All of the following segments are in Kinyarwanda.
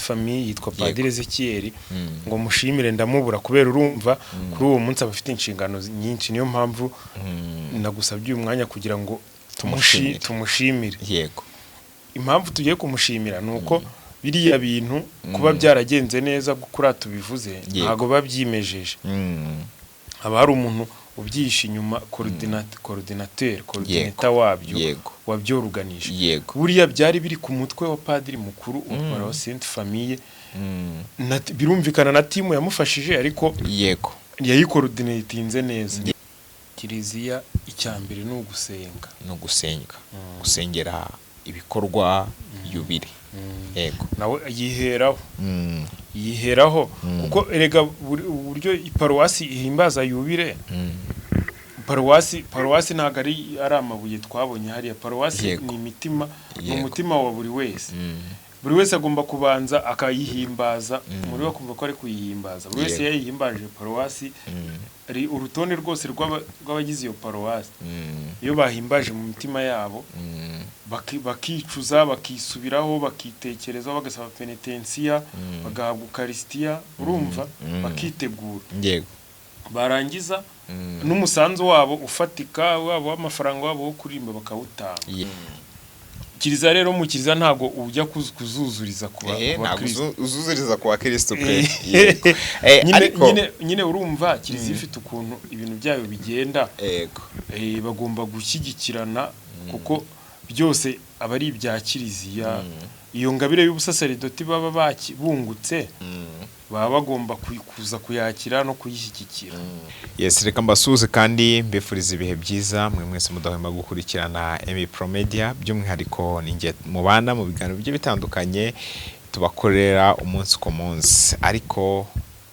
Famille, yitwa Padiri Ezekiel, ngo mushimire ndamubura, kubera urumva kuri uwo munsi aba afite inshingano nyinshi. Niyo mpamvu nagusabye uyu mwanya kugira ngo Tumushimire. tumushimire. Impamvu tugiye kumushimira ni uko biriya bintu kuba byaragenze neza kuriya tubivuze, ntabwo biba byimejeje. Haba hari umuntu ubyihishe inyuma, coordinateur, coordinator wabyo, wabyoruganije. Buriya byari biri ku mutwe wa padiri mukuru wa Paruwasi Sainte Famille. Birumvikana na team yamufashije, ariko yayikorodinatinze neza. Kiliziya, icya mbere ni ugusenga. No gusenga, gusengera ibikorwa, yubile, yego. Nawe yiheraho, yiheraho, kuko erega uburyo iparuwasi ihimbaza yubile, paruwasi ntabwo ari amabuye twabonye hariya. Paruwasi ni imitima, ni umutima wa buri wese. Buri wese agomba kubanza akayihimbaza muri we, akumva ko ari kuyihimbaza. Buri wese yayihimbaje paruwasi, ari urutonde rwose rw'abagize iyo paruwasi, iyo bahimbaje mu mitima yabo, bakicuza, bakisubiraho, bakitekerezaho, bagasaba penetensiya, bagahabwa ukarisitiya, urumva, bakitegura, barangiza n'umusanzu wabo ufatika, wabo w'amafaranga, wabo wo kuririmba, bakawutanga. Kiliziya rero, mu kiliziya ntabwo ujya kuzuzuriza ku ku ntabwo bakristo. Uzuzuriza ku bakristo pe. Yego. Ariko Nyine urumva kiliziya ifite ukuntu ibintu byayo bigenda. Bagomba gushyigikirana, kuko byose aba ari ibya kiliziya. Iyo ngabire y'ubusaseridoti baba bungutse, baba bagomba kuza kuyakira no kuyishyigikira. Yes, reka mbasuhuze kandi mbifuriza ibihe byiza mwe mwese mudahwema gukurikirana Emi Pro Media. By'umwihariko ni njye mubana mu biganiro bigiye bitandukanye tubakorera umunsi ku munsi, ariko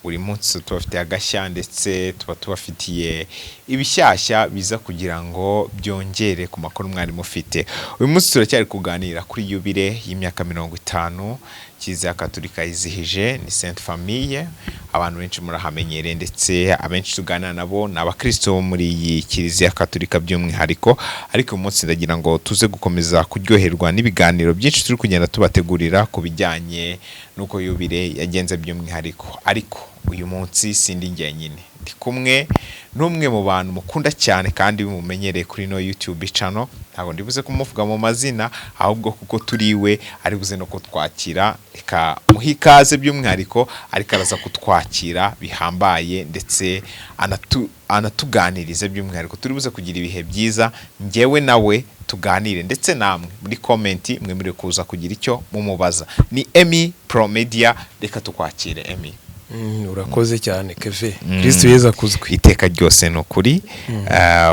buri munsi tubafitiye agashya, ndetse tuba tubafitiye ibishyashya biza kugira ngo byongere ku makuru mwari mufite. Uyu munsi turacyari kuganira kuri yubile y'imyaka 50 Kiliziya Katolika yizihije. Ni Sainte Famille, abantu benshi murahamenyereye, ndetse abenshi tuganira nabo ni abakristo bo muri iyi Kiliziya Katolika by'umwihariko. Ariko uyu munsi ndagira ngo tuze gukomeza kuryoherwa n'ibiganiro byinshi turi kugenda tubategurira ku bijyanye n'uko yubile yagenze by'umwihariko. Ariko uyu munsi sindi njyenyine, ndi kumwe n'umwe mu bantu mukunda cyane kandi mumenyereye kuri no YouTube channel. Ntabwo ndibuze kumuvuga mu mazina, ahubwo kuko turi iwe ari buze no kutwakira. Reka muhe ikaze by'umwihariko, ariko araza kutwakira bihambaye ndetse anatuganirize by'umwihariko. Turi buze kugira ibihe byiza njyewe nawe tuganire, ndetse namwe muri comment mwemerewe kuza kugira icyo mumubaza. Ni Emi Pro Media, reka tukwakire, Emi. Urakoze cyane, Keve. Kristo Yezu akuzwe. Iteka ryose, ni ukuri.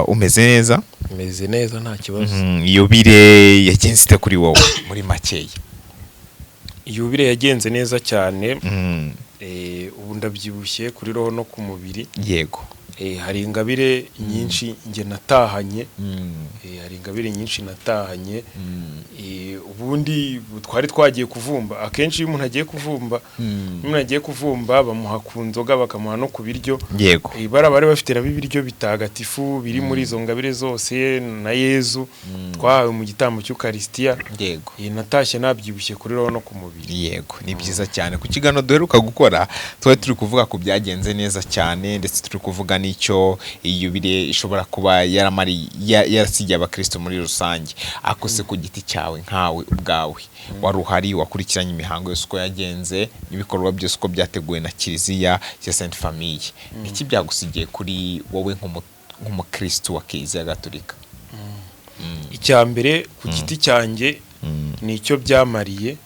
Umeze neza? Meze neza, nta kibazo. Yubile yagenze ite kuri wowe muri makeya? Yubile yagenze neza cyane. Ubu ndabyibushye kuri roho no ku mubiri. Hari ingabire nyinshi njye natahanye. Hari ingabire nyinshi natahanye. Ubundi twari twagiye kuvumba. Akenshi iyo umuntu agiye kuvumba, iyo umuntu agiye kuvumba bamuha ku nzoga, bakamuha no ku biryo. Bariya bari bafite nabo ibiryo bitagatifu biri muri izo ngabire zose na Yezu twahawe mu gitambo cy'Ukarisitiya. Natashye nabyibushye kuri roho no ku mubiri. Yego, ni byiza cyane. Ku kiganiro duheruka gukora twari turi kuvuga ku byagenze neza cyane, ndetse turi kuvuga n'icyo iyi yubile ishobora kuba yarasigiye abakristo muri rusange. Ariko se ku giti cyawe, nkawe ubwawe wari uhari, wakurikiranye imihango yose uko yagenze n'ibikorwa byose uko byateguwe na Kiliziya ya Sainte Famille, iki byagusigiye kuri wowe nk'umukristo wa Kiliziya Gatolika? Icya mbere ku giti cyanjye ni icyo byamariye.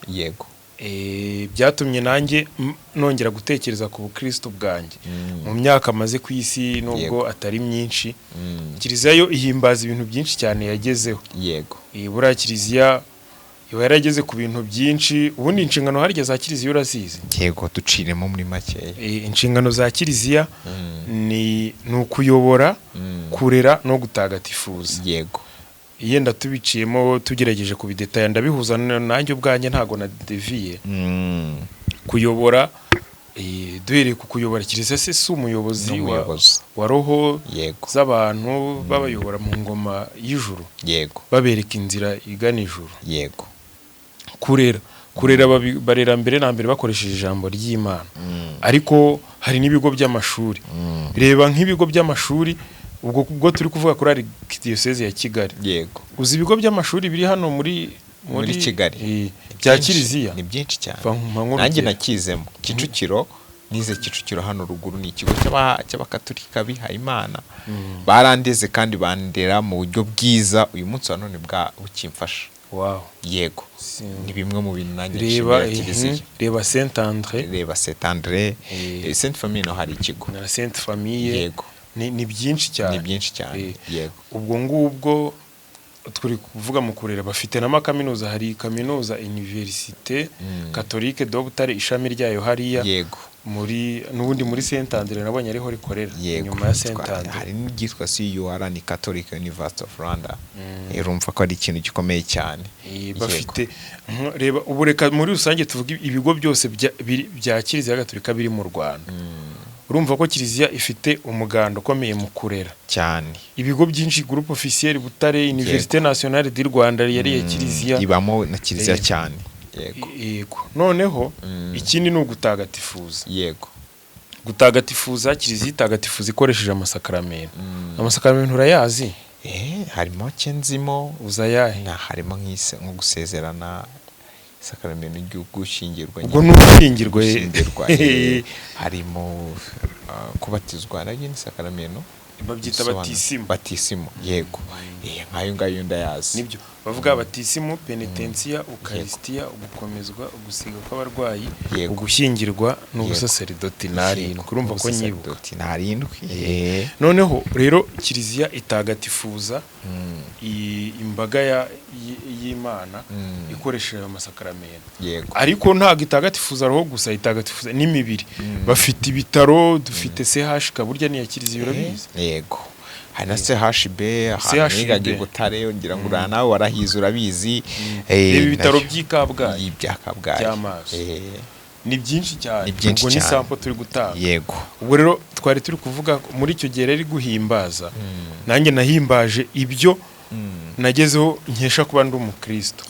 Byatumye nanjye nongera gutekereza ku bukristo bwanjye mu myaka maze ku isi, nubwo atari myinshi. Kiliziya yo ihimbaza ibintu byinshi cyane yagezeho. Buriya kiliziya iba yarageze ku bintu byinshi. Ubundi inshingano harya za kiliziya urazizi? Yego, duciremo muri makeya. Inshingano za kiliziya ni ukuyobora, kurera no gutagatifuza. Yenda tubiciyemo, tugerageje kubidetaya, ndabihuza nanjye ubwanjye, ntago na deviye. Kuyobora, duhereye ku kuyobora, kiliziya se si umuyobozi Ni umuyobozi. wa roho z'abantu, babayobora mu ngoma y'ijuru, babereka inzira igana ijuru? Kurera. Kurera barera mbere na mbere bakoresheje ijambo ry'Imana, ariko hari n'ibigo by'amashuri. Reba nk'ibigo by'amashuri, ubwo turi kuvuga kuri Arikidiyoseze ya Kigali. Uzi ibigo by'amashuri biri hano muri Muri Kigali? Bya Kiliziya? Ni byinshi cyane. Va nka Nanjye nk'urugero. nakizemo Kicukiro, nize Kicukiro hano ruguru, ni ikigo cy'Abakaturika bihaye Imana. Barandeze kandi bandera mu buryo bwiza, uyu munsi wa none bwa bukimfasha. Yego, ni bimwe mu bintu nanjye Reba nshimira Kiliziya. Reba Saint Andre. Reba Saint Andre, Sainte Famille naho hari ikigo. Na Sainte Famille. Ni byinshi cyane. Ni byinshi cyane. Ubwo ngubwo turi kuvuga mu kurera, bafite n'amakaminuza. Hari kaminuza Université Catholique de Butare, ishami ryayo hariya muri n'ubundi muri Saint Andre, nabonye ariho rikorera, inyuma ya Saint Andre. Hari n'iryitwa CUR, ni Catholic University of Rwanda. Urumva ko ari ikintu gikomeye cyane. Bafite reba ubu, reka muri rusange tuvuge ibigo byose bya Kiliziya Gatolika biri mu Rwanda. Urumva ko Kiliziya ifite umuganda ukomeye mu kurera. Cyane. Ibigo byinshi, Groupe Officiel Butare, Université Nationale du Rwanda yari iya Kiliziya. Ibamo na Kiliziya cyane, yego. Yego. Noneho ikindi ni ugutagatifuza. Gutagatifuza, Kiliziya itagatifuza ikoresheje amasakaramentu. Amasakaramentu urayazi? Harimo kenzimo. Uza ayahe? Na harimo nko gusezerana, isakaramentu ry'ugushyingirwa. Ubwo ni ugushyingirwa. Gushyingirwa, harimo kubatizwa, nabyo ni isakaramentu. Babyita batisimu. Batisimu, yego. Nk'ayo ngayo ndayazi. Nibyo bavuga: batisimu, penetensiya, ukarisitiya, ugukomezwa, ugusiga kw'abarwayi, ugushyingirwa n'ubusaseridoti. Ni arindwi. Urumva ko nyibuka. Ubusaseridoti ni arindwi. Noneho rero Kiliziya itagatifuza imbaga y'Imana ikoresheje ayo masakaramentu. Ariko ntabwo itagatifuza roho gusa, itagatifuza n'imibiri. Bafite ibitaro, dufite CHK, burya ni iya Kiliziya, urabizi? Yego, hari na CHB ahantu CHB. nigaga i Butare, ngira ngo uriya nawe warahize, urabizi. Reba ibitaro by'i Kabgayi. Ibya Kabgayi. By'amaso. Ni byinshi cyane. Ni byinshi Ubwo ni cyane. sample turi gutanga. Ubwo rero twari turi kuvuga ko muri icyo gihe rero guhimbaza, nanjye nahimbaje ibyo nagezeho nkesha kuba ndi umukristo.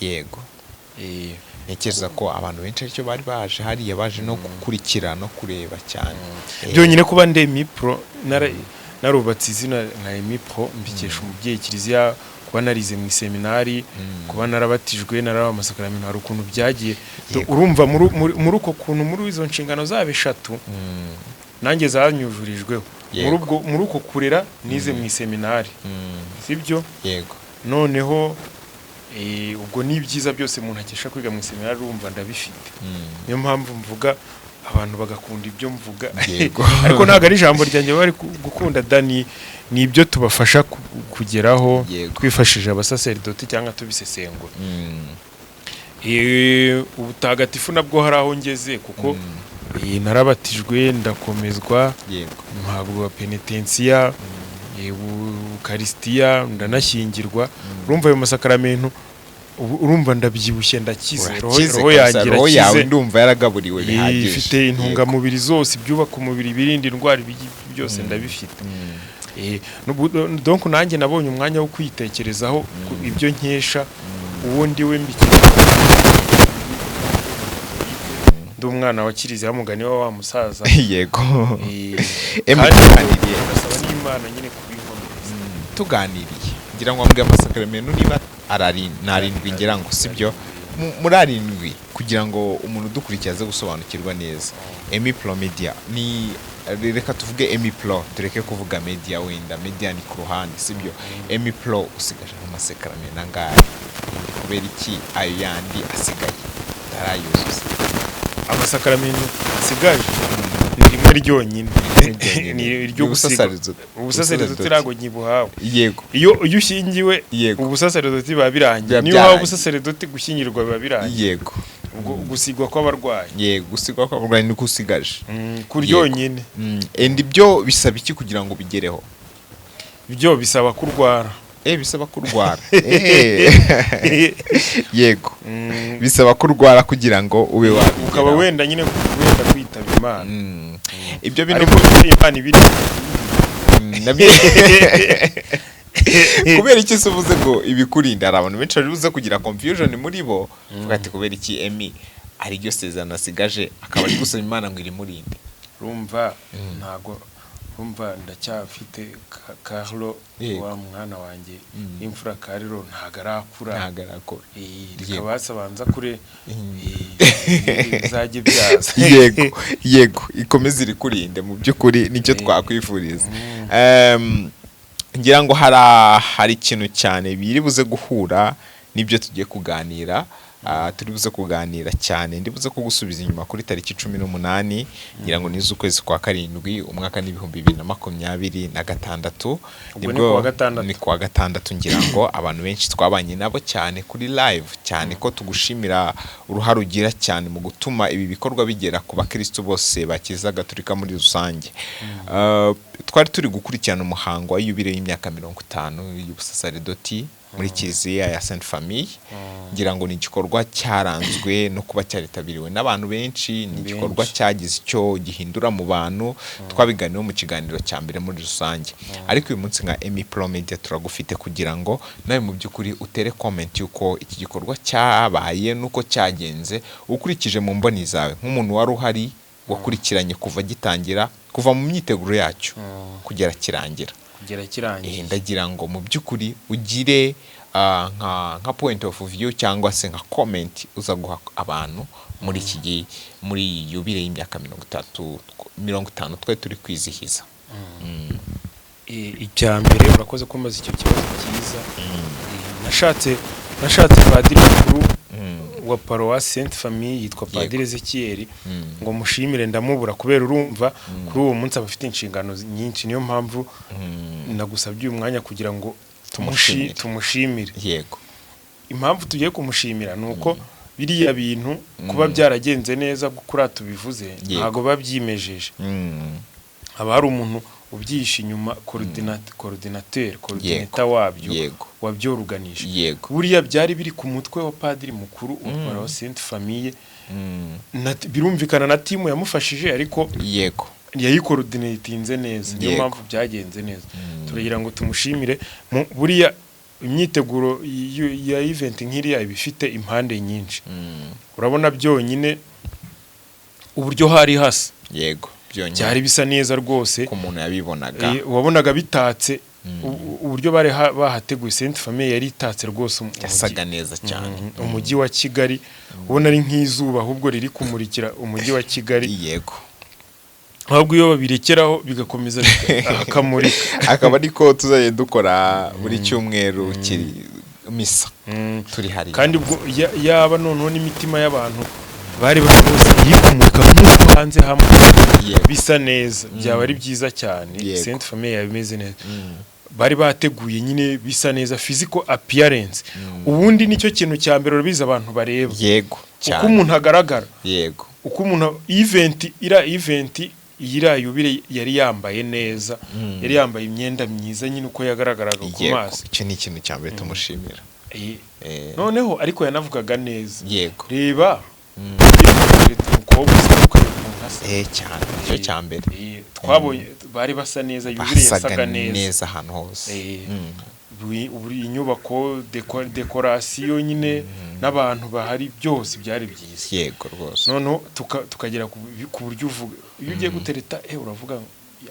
Ntekereza ko abantu benshi aricyo bari baje hariya, baje no gukurikira no kureba cyane. Byonyine kuba ndi Emipro, narubatse izina nka Emipro, mbikesha umubyeyi Kiliziya, kuba narize mu iseminari, kuba narabatijwe, narabaye amasakaramentu, hari ukuntu byagiye. Urumva muri uko kuntu, muri izo nshingano zabo eshatu, nanjye zanyujurijweho muri ubwo, muri uko kurera nize mu iseminari, sibyo? Yego. Noneho ubwo ni ibyiza byose umuntu akesha kwiga mu iseminari, urumva ndabifite. Niyo mpamvu mvuga abantu bagakunda ibyo mvuga. Ariko ntabwo ari ijambo ryanjye bari gukunda da, ni ibyo tubafasha kugeraho twifashishije abasaseridoti cyangwa tubisesengura. Ubutagatifu nabwo hari aho ngeze, kuko narabatijwe, ndakomezwa, mpabwa penetensiya, ukarisitiya, ndanashyingirwa. Urumva ayo masakaramentu, ubu urumva ndabyibushye, ndakize, roho Urakize roho kabisa, yanjye roho yawe irakize. Ndumva yaragaburiwe bihagije. Ifite intungamubiri zose, ibyubaka umubiri, ibirinda indwara, byose ndabifite. Donc nanjye nabonye umwanya wo kwitekerezaho ku ibyo nkesha uwo ndi we, mbikesha ndi umwana wa Kiliziya, mugani wa musaza. Emmy, Kandi tuganiriye. ndasaba n'Imana nyine kubinkomereza. Tuganiriye, ngira ngo wambwiye amasakaramentu niba ni arindwi, ngira ngo sibyo? Muri arindwi, kugira ngo umuntu udukurikiye aze gusobanukirwa neza, Emmy Pro Media ni, reka tuvuge Emmy Pro, tureke kuvuga media, wenda media ni ku ruhande, sibyo? Emmy Pro usigaje nk'amasakaramentu angahe? Kubera iki ayo yandi asigaye utarayuzuza? Amasakaramentu asigaje ni rimwe ryonyine. Ryonyine. Ni iryo gusiga. Ubusaseridoti. Ubusaseridoti ntabwo nkibuhawe. Iyo ushyingiwe, ubusaseridoti biba birangiye. Biba Niyo uhawe byarangiye. ubusaseridoti, gushyingirwa biba birangiye. Ubwo gusigwa kw'abarwayi. Yego, gusigwa kw'abarwayi niko usigaje. Ku ryonyine. And ibyo bisaba iki kugira ngo ubigereho? Byo bisaba kurwara. Bisaba kurwara. Yego, bisaba kurwara kugira ngo ube wabigeraho. Ukaba wenda nyine wenda kwitaba Imana. Ibyo bintu Ariko Imana ibiri Kubera iki se uvuze ngo ibikurinda? Hari abantu benshi bari buze kugira confusion muri bo, uvuga ati: "Kubera iki Emmy Ari ryo sezerano asigaje, akaba ari gusaba Imana ngo irimurinde. Urumva, ntago, urumva ndacyafite Carlo, wa mwana wanjye w'imfura. Carlo ntago arakura. Ntabwo arakura. Reka basi abanza kure, bizajye byaza. Yego, ikomeze irikurinde, mu by'ukuri nicyo twakwifuriza. Ngira ngo hari ikintu cyane biri buze guhura n'ibyo tugiye kuganira. Turi buze kuganira cyane, ndi buze kugusubiza inyuma kuri tariki 18, ngira ngo ni iz'ukwezi kwa karindwi, umwaka ni 2026. Ubwo ni kuwa gatandatu. Ni kuwa gatandatu. Ngira ngo abantu benshi twabanye nabo cyane kuri live, cyane ko tugushimira uruhare ugira cyane mu gutuma ibi bikorwa bigera ku bakristo bose ba Kiliziya Gatolika muri rusange. Twari turi gukurikirana umuhango wa yubile y'imyaka 50 y'ubusasaridoti muri Kiliziya ya Sainte Famille. Ngira ngo ni igikorwa cyaranzwe no kuba cyaritabiriwe n'abantu benshi, ni igikorwa cyagize icyo gihindura mu bantu. Twabiganiyeho mu kiganiro cya mbere muri rusange, ariko uyu munsi nka Emi Pro Media turagufite kugira ngo nawe mu by'ukuri utere comment y'uko iki gikorwa cyabaye n'uko cyagenze, ukurikije mu mboni zawe nk'umuntu wari uhari, wakurikiranye kuva gitangira, kuva mu myiteguro yacyo kugera kirangira. Kugera kirangiye. Ndagira ngo mu by'ukuri ugire nka point of view cyangwa se nka comment uza guha abantu muri iki gihe, muri iyi yubile y'imyaka 30, 50 twari turi kwizihiza. Icya mbere, urakoze kumbaza icyo kibazo cyiza. Nashatse padiri mukuru wa paruwasi Sainte Famille, yitwa Padiri Ezekiel, ngo mushimire, ndamubura, kubera urumva kuri uwo munsi aba afite inshingano nyinshi. Niyo mpamvu nagusabye uyu mwanya kugira ngo Tumushimire. tumushimire. Impamvu tugiye kumushimira ni uko biriya bintu kuba byaragenze neza kuriya tubivuze, ntabwo biba byimejeje. Haba hari umuntu ubyihishe inyuma, coordinateur, coordinator wabyo, wabyoruganije. Buriya byari biri ku mutwe wa padiri mukuru wa paruwasi Sainte Famille. Birumvikana na team yamufashije, ariko yayikorodinatinze neza, niyo mpamvu byagenze neza. Turagira ngo tumushimire. Buriya imyiteguro ya event nk'iriya iba ifite impande nyinshi. Urabona byonyine uburyo hari hasa, Yego, byonyine. byari bisa neza rwose. Ko umuntu yabibonaga. Wabonaga bitatse, uburyo bari bahateguye Sainte Famille yari itatse rwose Yasaga neza cyane. Umujyi wa Kigali ubona ari nk'izuba ahubwo riri kumurikira umujyi wa Kigali. Ahubwo iyo babirekeraho bigakomeza hakamurika. Akaba ariko tuzajya dukora buri cyumweru kiri misa turi hariya. Kandi ubwo yaba noneho n'imitima y'abantu bari bari bose iri kumurika nk'uko hanze hamwe bisa neza, byaba ari byiza cyane. Sainte Famille yaba imeze neza. Bari bateguye nyine bisa neza, physical appearance. Ubundi nicyo kintu cya mbere, urabizi, abantu bareba uko umuntu agaragara, uko umuntu event ira event iriya yubile yari yambaye neza, yari yambaye imyenda myiza nyine, uko yagaragaraga ku maso. Icyo ni ikintu cya mbere tumushimira. Noneho ariko yanavugaga neza. Reba umukobwa usa, ukareba ukuntu asa. Cyane, icyo cya mbere. Twabonye bari basa neza, yubile Basaga yasaga neza. neza ahantu hose. Buri inyubako, décoration nyine n'abantu bahari, byose byari byiza. Yego rwose. Noneho tukagera ku buryo uvuga, iyo ugiye gutereta, uravuga ngo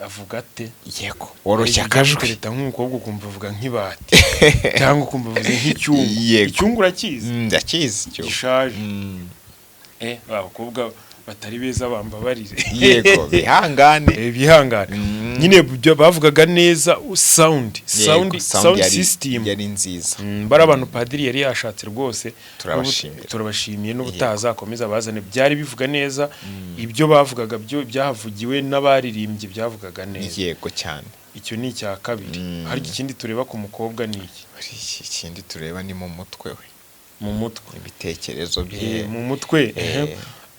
avuga ate? Yego, woroshya Hari igihe ujya akajwi. gutereta nk'umukobwa ukumva avuga nk'ibati, cyangwa ukumva avuze nk'icyungu. Icyungu urakizi? Ndakizi cyo. Gishaje. Abakobwa batari beza bambabarire. Yego, bihangane. Bihangane. Nyine bavugaga neza, sound sound Yego, sound yari, system yari nziza. Bari abantu padiri yari yashatse rwose. Turabashimira. Turabashimiye, n'ubutaha azakomeza bazane. Byari bivuga neza, ibyo bavugaga byo byahavugiwe n'abaririmbye byavugaga neza. Yego cyane. Icyo ni icya kabiri. Hari ikindi tureba ku mukobwa, ni iki? Ikindi tureba ni mu mutwe we. Mu mutwe. Ibitekerezo bye. Mu mutwe.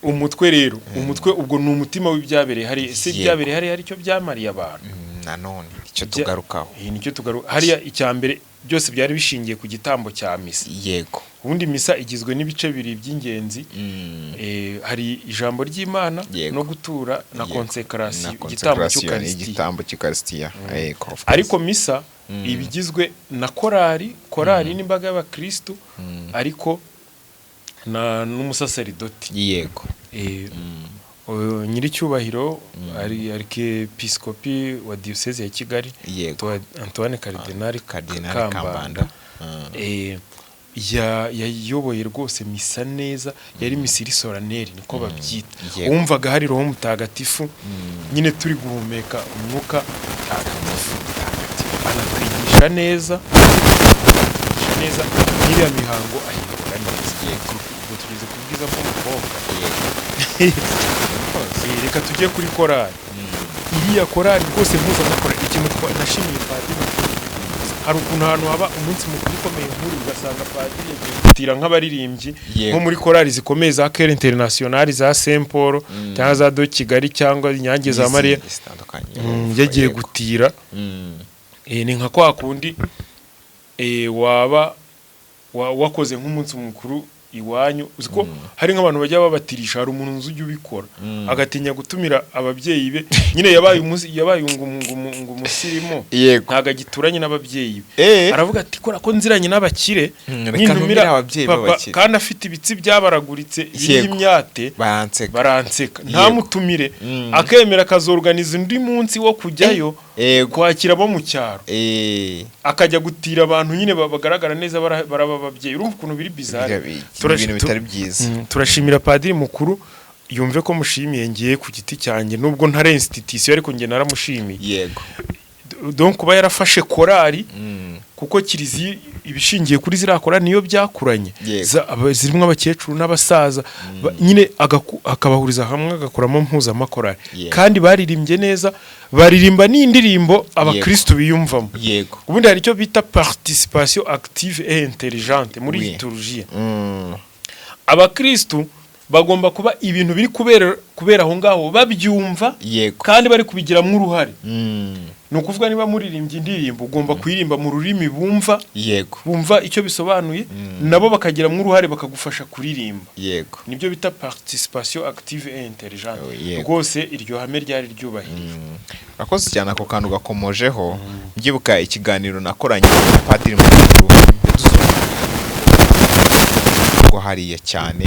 Umutwe rero, umutwe ubwo ni umutima w'ibyabereye hari. Ese ibyabereye hari hari icyo byamariye abantu? Nanone icyo tugarukaho. Nicyo tugaruka hariya. Icya mbere, byose byari bishingiye ku gitambo cya misa. Ubundi misa igizwe n'ibice bibiri by'ingenzi. Hari ijambo ry'Imana no gutura na konsekarasiyo, Na igitambo consecration, cy'Ukarisitiya. Igitambo cy'Ukarisitiya. Yego, of course. Ariko misa iba igizwe na korari, korari n'imbaga y'abakristu, ariko N'umusaseridoti. Nyiricyubahiro ari arikepiskopi wa diyoseze ya Kigali, Antoine Cardinal Cardinal Kambanda. Kambanda. Yayoboye rwose misa neza, yari misa iri solennelle, niko babyita. Yego. Wumvaga hari Roho Mutagatifu nyine, turi guhumeka umwuka mutagatifu. Anatwigisha neza, anatwigisha neza, n'iriya mihango ayikora neza. Ubwo tugeze ku bwiza bw'umukobwa. Reka tujye kuri korali. Iriya korali rwose mpuzamakorali, ikintu nashimiye padiri, hari ukuntu ahantu haba umunsi mukuru ukomeye nk'uri, ugasanga padiri yagiye gutira nk'abaririmbyi nko muri korali zikomeye za Chœur International, za Saint Paul, cyangwa za de Kigali, cyangwa Inyange za Mariya. N'izindi zitandukanye. Yagiye gutira. Ni nka kwa kundi waba wakoze nk'umunsi mukuru iwanyu, uzi ko hari nk'abantu bajya babatirisha, hari umuntu nzi ujya ubikora, agatinya gutumira ababyeyi be nyine, yabaye umunsi, yabaye ngo umusirimu, ntabwo agituranye n'ababyeyi be. Aravuga ati: "Kora ko nziranye n'abakire, Reka nintumira ntumire ababyeyi papa b'abakire." kandi afite ibitsi byabaraguritse biriho imyate, Baranseka. baranseka, ntamutumire. Akemera akazorganiza undi munsi wo kujyayo kwakira abo mu cyaro, akajya gutira abantu nyine bagaragara neza, baraba ababyeyi. Urumva ukuntu biri bizarre. Ibintu bitari byiza. Turashimira padiri mukuru, yumve ko mushimiye ngiye ku giti cyanjye, nubwo ntari institution, ariko njye naramushimiye. Donc kuba yarafashe korali, kuko kiliziya ibishingiye kuri ziriya korali niyo byakuranye. Zirimo abakecuru n'abasaza, nyine akabahuriza hamwe, agakuramo mpuzamakorali, kandi baririmbye neza, baririmba n'indirimbo abakristu biyumvamo. Ubundi hari icyo bita participation active et intelligente muri liturgie. Abakristu bagomba kuba ibintu biri kubera aho ngaho babyumva, kandi bari kubigiramo uruhare. Ni ukuvuga, niba muririmbye indirimbo, ugomba kuririmba mu rurimi bumva, bumva icyo bisobanuye, nabo bakagiramo uruhare, bakagufasha kuririmba. Nibyo bita participation active et intelligente. Oh, yego. Rwose iryo hame ryari ryubahirijwe. Urakoze cyane, ako kantu gakomojeho. Mbyibuka ikiganiro nakoranye na padiri mukuru, yadusobanuriye hariya cyane.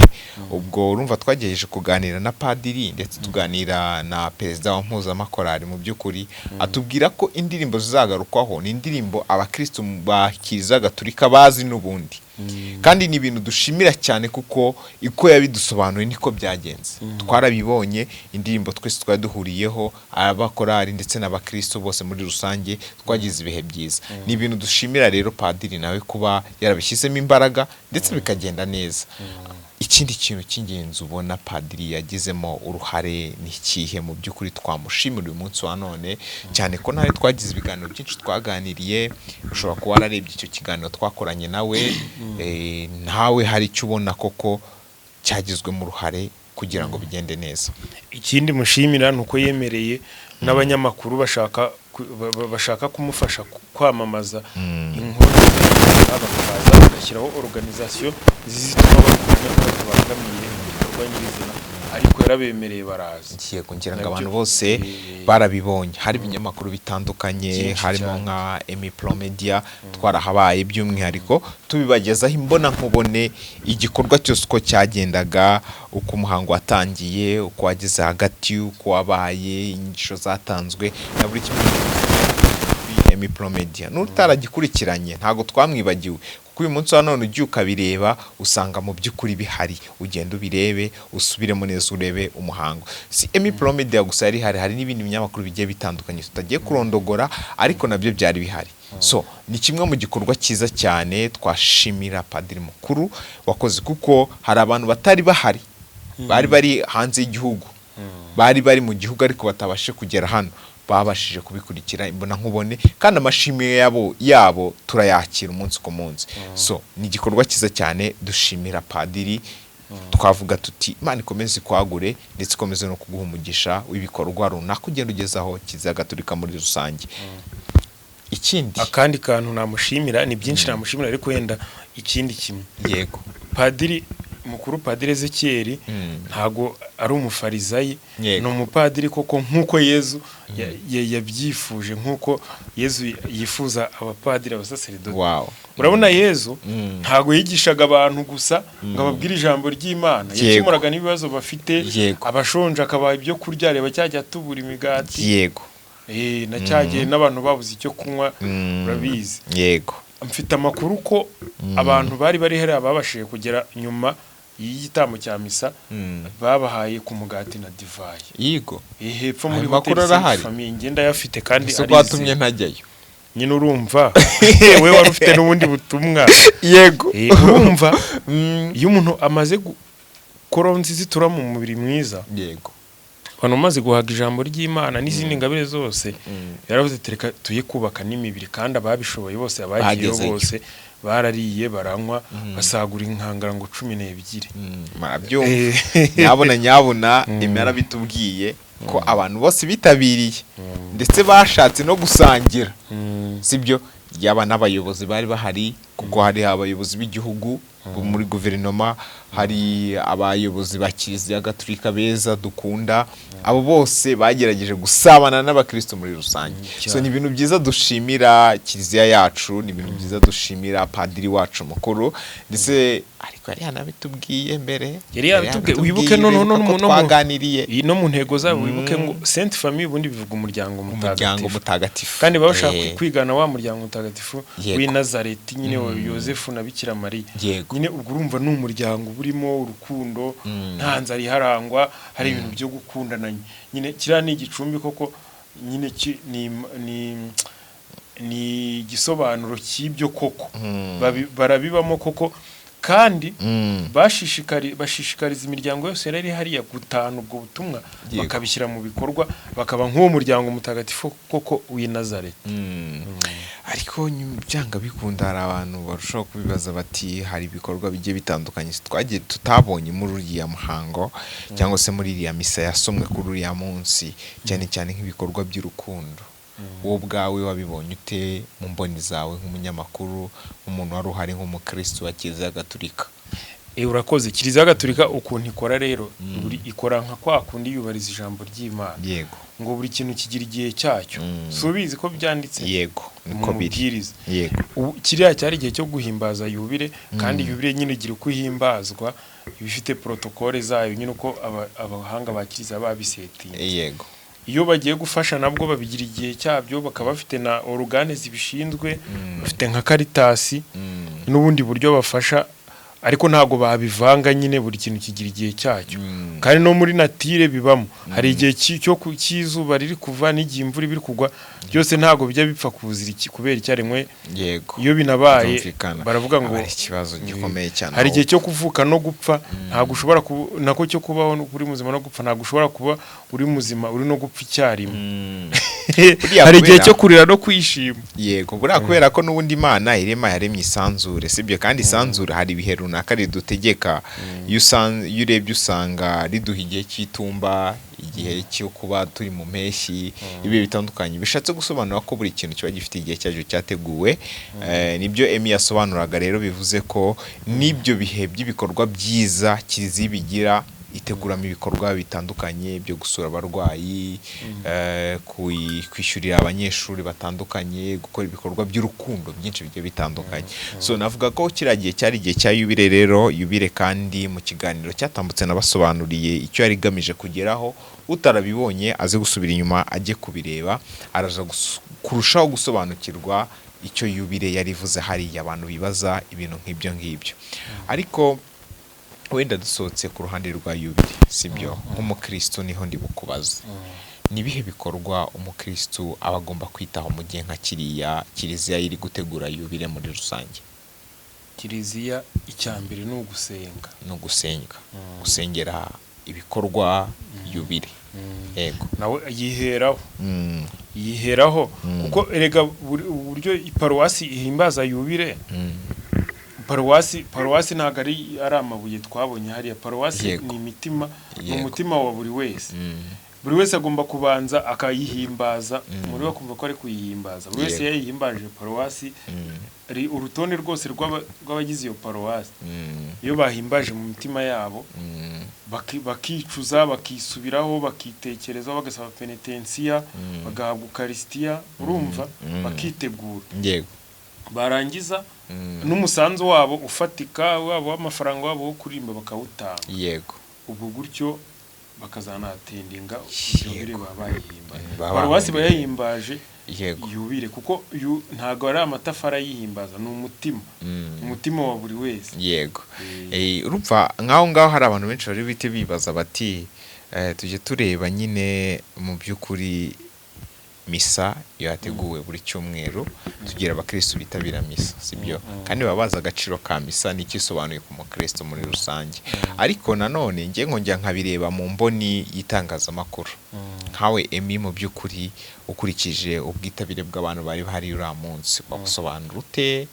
Ubwo urumva twagerageje kuganira na padiri, ndetse tuganira na perezida wa mpuzamakorali. Mu by'ukuri atubwira ko indirimbo zizagarukwaho ni indirimbo abakristu ba Kiliziya Gatolika bazi n'ubundi, kandi ni ibintu dushimira cyane, kuko uko yabidusobanuye niko byagenze, twarabibonye. Indirimbo twese twari duhuriyeho, abakorali ndetse n'abakristo bose muri rusange, twagize ibihe byiza. Ni ibintu dushimira rero padiri nawe kuba yarabishyizemo imbaraga ndetse bikagenda neza. Ikindi kintu cy'ingenzi ubona padiri yagizemo uruhare ni ikihe mu by'ukuri twamushimira uyu munsi wa none, cyane ko nawe twagize ibiganiro byinshi twaganiriye? Ushobora kuba wararebye icyo kiganiro twakoranye nawe, nawe hari icyo ubona koko cyagizwemo uruhare kugira ngo bigende neza. Ikindi mushimira ni uko yemereye n'abanyamakuru bashaka bashaka kumufasha kwamamaza inkuru, bakaza bagashyiraho organisation zituma bakumva batabangamiye ibikorwa nyirizina, ariko yarabemereye baraza. Ngiye ngira ngo Nabyo- abantu bose barabibonye, hari ibinyamakuru bitandukanye, Byinshi harimo cyane. nka Emi Pro Media, twarahabaye by'umwihariko tubibagezaho imbona nkubone, igikorwa cyose uko cyagendaga, uko umuhango watangiye, uko wageze hagati, uko wabaye, inyigisho zatanzwe na buri kimwe kuri Emi Pro Media. N'utaragikurikiranye ntabwo twamwibagiwe, kuko uyu munsi wa none ugiye ukabireba usanga mu by'ukuri bihari. Ugenda ubirebe, usubiremo neza, urebe umuhango. Si Emi Pro Media gusa yari ihari, hari n'ibindi binyamakuru bigiye bitandukanye tutagiye kurondogora, ariko nabyo byari bihari. So ni kimwe mu gikorwa cyiza cyane twashimira padiri mukuru wakoze, kuko hari abantu batari bahari, bari bari hanze y'igihugu, bari bari mu gihugu ariko batabashe kugera hano, babashije kubikurikira imbona nkubone, kandi amashimwe yabo turayakira umunsi ku munsi. So ni igikorwa cyiza cyane dushimira padiri. Twavuga tuti: "Imana ikomeze ikwagure, ndetse ikomeze no kuguha umugisha w'ibikorwa runaka ugenda ugezaho Kiliziya Gatolika muri rusange." Ikindi Akandi kantu namushimira, ni byinshi namushimira, ariko wenda ikindi kimwe, padiri mukuru Padiri Ezekiyeli ntago ari umufarizayi, Yego. ni umupadiri koko nk'uko Yezu yabyifuje, nk'uko Yezu yifuza abapadiri, abasaseridoti. Urabona Yezu ntago yigishaga abantu gusa ngo ababwire ijambo ry'Imana, yakemuraga n'ibibazo bafite, abashonje akabaha ibyo kurya, reba cyajya tubura imigati, na cyagihe n'abantu babuze icyo kunywa, urabizi. Mfite amakuru ko abantu bari hariya babashije kugera nyuma y'igitambo cya misa, babahaye ku mugati na divayi. Hepfo muri Ayo makuru hoteli Sainte arahari? Famille, ngenda yafite kandi Ese ko watumye arize. ntajyayo? Nyine urumva we wari ufite n'ubundi butumwa. Urumva iyo umuntu amaze gukora nziza itura mu mubiri mwiza, abantu bamaze guhaga ijambo ry'Imana n'izindi ngabire zose, yaravuze ati reka tuye kubaka n'imibiri, kandi ababishoboye bose, abagiyeyo Bagezeyo. bose barariye, baranywa, basagura inkangara ngo 12. Murabyumva, nyabuna nyabuna, imera bitubwiye ko abantu bose bitabiriye ndetse bashatse no gusangira, sibyo? Yaba n'abayobozi bari bahari, kuko hari abayobozi b'igihugu bo muri guverinoma, hari abayobozi ba Kiliziya Gatolika beza dukunda, abo bose bagerageje gusabana n'abakristo muri rusange. So ni ibintu byiza dushimira Kiliziya yacu, ni ibintu byiza dushimira padiri wacu mukuru, ndetse ariko yari yanabitubwiye mbere. Yari yabitubwiye, wibuke noneho wibuka ko twaganiriye. Iyi no mu ntego zabo, wibuke ngo Sainte Famille ubundi bivuga umuryango umuryango mutagatifu, mutagatifu, kandi baba bashaka kwigana wa muryango mutagatifu w'i Nazareti nyine, wa Yosefu na Bikira Mariya. Nyine ubwo urumva ni umuryango burimo urukundo, nta nzara iharangwa, hari ibintu byo gukundana nyine. Kiriya ni igicumbi koko nyine, ni igisobanuro cy'ibyo koko. Barabibamo koko, kandi bashishikariza imiryango yose yari iri hariya gutahana ubwo butumwa, bakabishyira mu bikorwa, bakaba nk'uwo muryango mutagatifu koko w'i Nazareti. Ariko byanga bikunda hari abantu barushaho kubibaza bati hari ibikorwa bigiye bitandukanye twagiye tutabonye muri uriya muhango cyangwa se muri iriya misa yasomwe kuri uriya munsi, cyane cyane nk'ibikorwa by'urukundo. Wowe ubwawe wabibonye ute mu mboni zawe nk'umunyamakuru, nk'umuntu wari uhari, nk'umukristo wa Kiliziya Gatolika? Urakoze. Kiliziya Gatolika ukuntu ikora rero, buri ikora nka kwa kundi yubariza ijambo ry'Imana, ngo buri kintu kigira igihe cyacyo. Si ubizi ko byanditse Yego, mu niko biri. mubwiriza? Ubu kiriya cyari igihe cyo guhimbaza yubile, kandi yubile nyine igira uko ihimbazwa, iba ifite protokole zayo nyine, uko abahanga ba kiliziya babisetinze. Iyo bagiye gufasha nabwo babigira igihe cyabyo, bakaba bafite na organe zibishinzwe, bafite nka Caritas n'ubundi buryo bafasha, ariko ntabwo babivanga nyine, buri kintu kigira igihe cyacyo. Kandi no muri nature bibamo, hari igihe cy'izuba riri kuva n'igihe imvura iba iri kugwa, byose ntabwo bijya bipfa kuzira iki kubera icyarimwe. Iyo binabaye Byumvikana. baravuga ngo Aba ari ikibazo gikomeye cyane. Hari igihe cyo kuvuka no gupfa, ntabwo ushobora nako cyo kubaho uri muzima no gupfa, ntabwo ushobora kuba uri muzima uri no gupfa icyarimwe. Buriya Hari igihe cyo kurira no kwishima. Yego, buriya kubera ko n'ubundi Imana irema yaremye isanzure, sibyo? Kandi isanzure hari ibihe runaka ridutegeka. Iyo urebye usanga riduha igihe cy'itumba, igihe cyo kuba turi mu mpeshyi, ibihe bitandukanye, bishatse gusobanura ko buri kintu kiba gifite igihe cyacyo cyateguwe. Nibyo Emi yasobanuraga rero, bivuze ko n'ibyo bihe by'ibikorwa byiza Kiliziya ibigira, iteguramo ibikorwa bitandukanye byo gusura abarwayi, kwishyurira abanyeshuri batandukanye, gukora ibikorwa by'urukundo byinshi bigiye bitandukanye. So navuga ko kiriya gihe cyari igihe cya yubile rero. Yubile kandi mu kiganiro cyatambutse nabasobanuriye icyo yari igamije kugeraho. Utarabibonye aze gusubira inyuma ajye kubireba, araza kurushaho gusobanukirwa icyo yubile yari ivuze hariya, abantu bibaza ibintu nk'ibyo ngibyo. Ariko wenda dusohotse ku ruhande rwa yubile, sibyo? Nk'umukristo niho ndi bukubaze, ni ibihe bikorwa umukristo aba agomba kwitaho mu gihe nka kiriya kiliziya iri gutegura yubile muri rusange? Kiliziya icya mbere ni ugusenga. Ni ugusenga, gusengera ibikorwa yubile. Yego. Nawe yiheraho, yiheraho, kuko erega uburyo iparuwasi ihimbaza yubile, paruwasi ntabwo ari amabuye twabonye hariya, paruwasi ni imitima, ni umutima wa buri wese. Buri wese agomba kubanza akayihimbaza muri we, akumva ko ari kuyihimbaza. Buri wese yayihimbaje paruwasi, urutonde rwose rw'abagize iyo paruwasi, iyo bahimbaje mu mitima yabo, bakicuza, bakisubiraho, bakitekerezaho, bagasaba penetensiya, bagahabwa ukarisitiya, urumva, bakitegura, barangiza n'umusanzu wabo ufatika, wabo w'amafaranga, wabo wo kuririmba, bakawutanga. Ubwo gutyo bakazanatendinga yubile, baba bayihimbaje. Baba Paruwasi bahimbaje. bayihimbaje yubile, kuko ntabwo ari amatafari ayihimbaza, ni umutima, umutima wa buri wese. Urumva nk'aho ngaho hari abantu benshi bari bite bibaza bati tujye tureba nyine mu by'ukuri misa iyo yateguwe buri cyumweru, tugira abakristo bitabira misa, sibyo? Kandi baba bazi agaciro ka misa n'icyo isobanuye ku mukristo muri rusange. Ariko nanone njye nkongera nkabireba mu mboni y'itangazamakuru nkawe Emi, mu by'ukuri ukurikije ubwitabire bw'abantu bari bahari uriya munsi, wabusobanura ute?